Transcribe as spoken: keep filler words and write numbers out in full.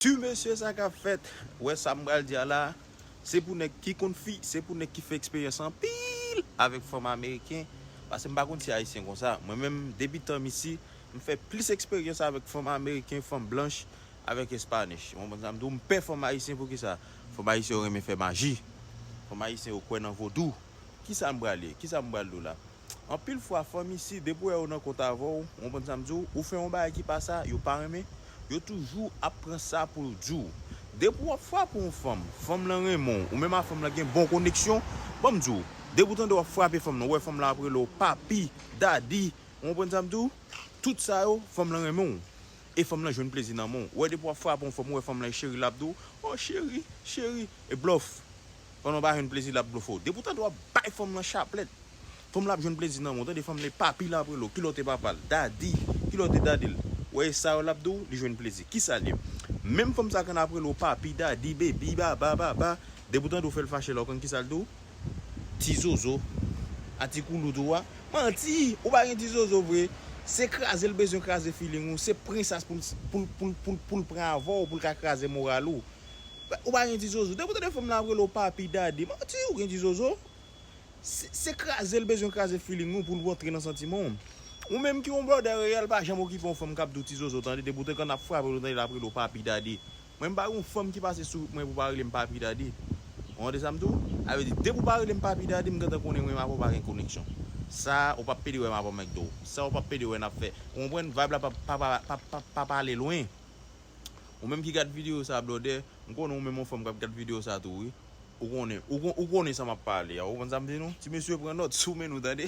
Ti mesye, sa k ap fèt? Wè sa m pral di a la, se pou nèg ki konn fi, se pou nèg ki fè eksperyans anpil avèk fanm ameriken, paske m pa konn si ayisyen konsa. Mwen menm, depi tan m isi, m fè plis eksperyans avèk fanm ameriken, fanm blanch, avèk espanish. Ou konprann sa m di w? M pè fanm ayisyen. Poukisa? Fanm ayisyen yo renmen fè maji. Fanm ayisyen yo kwè nan vodou. Kisa m pral ye? Kisa m pral di w la? Anpil fwa, fanm isi, depi w wè yo nan kont avè w, ou konprann sa m di w, ou fè yon bagay ki pa sa, yo pa renmen, yo toujou ap pran sa pou di w. Depi w ap frape yon fanm, fanm lan renmen w, ou menm a fanm lan gen bon koneksyon, ban m di w, depi w tande w ap frape fanm lan, ou wè fanm lan ap rele w papi, dadi, ou konprann sa m di w, tout sa yo, fanm lan renmen w. E fanm lan jwenn plezi nan men w. Ou wè depi w ap frape yon fanm, ou wè fanm lan e cheri l ap di w, o cheri, cheri, e blòf. Pandan w pa jwenn plezi l ap blofè w. Depi w tande w ap bay fanm lan chaplèt, fanm lan ap jwenn plezi nan men w. Tande fanm lan e papi l ap rele w, kilòt e papa l, dadi, kilòt e dadi l. Ou wè e sa yo l ap di w, li jwenn plezi. Kisa l ye? Menm fanm sa k ann ap rele w papi, dadi, bebi, baba, baba, depi w tande w fè l fache la, ou konn kisa l di w? Ti zozo. A ti koulout ou a. Manti, ou pa gen ti zozo vre. Se kraze l bezwen kraze feeling ou. Se prensas pou l, pou l, pou l, pou l, pou l pran avè w, pou l ka kraze moral ou. Ou pa gen ti zozo. Depi w tande fanm lan ap rele w papi, dadi, manti, ou gen ti zozo. Se, se kraze l bezwen kraze feeling ou pou l rantre nan santiman w. Ou menm ki yon blòdè reyèl, pa janm okipe yon fanm k ap di w ti zozo, tande, depi w te konn ap frape l, ou tande l ap rele w papi, dadi. Mwen, m pa gen yon fanm ki pase sou wout mwen pou pa rele m papi, dadi. Ou tande sa m di w? Sa vle di, depi w pa rele m papi, dadi, m gentan konnen mwen menm avè w pa gen koneksyon. Sa, ou p ap pede wè m avè w McDo. Sa, ou p ap pede wè n ap fè. Ou konprann? Vibe la pa, pa, pa, pa, pa, pa pale lwen. Ou menm ki gad videyo sa, blòdè, m konnen ou menm yon fanm k ap gad videyo sa tou, wi. Ou konnen, ou, kon- ou konnen sa m ap pale a. Ou konn sa m di nou? Ti mesye pran nòt sou men nou, tande.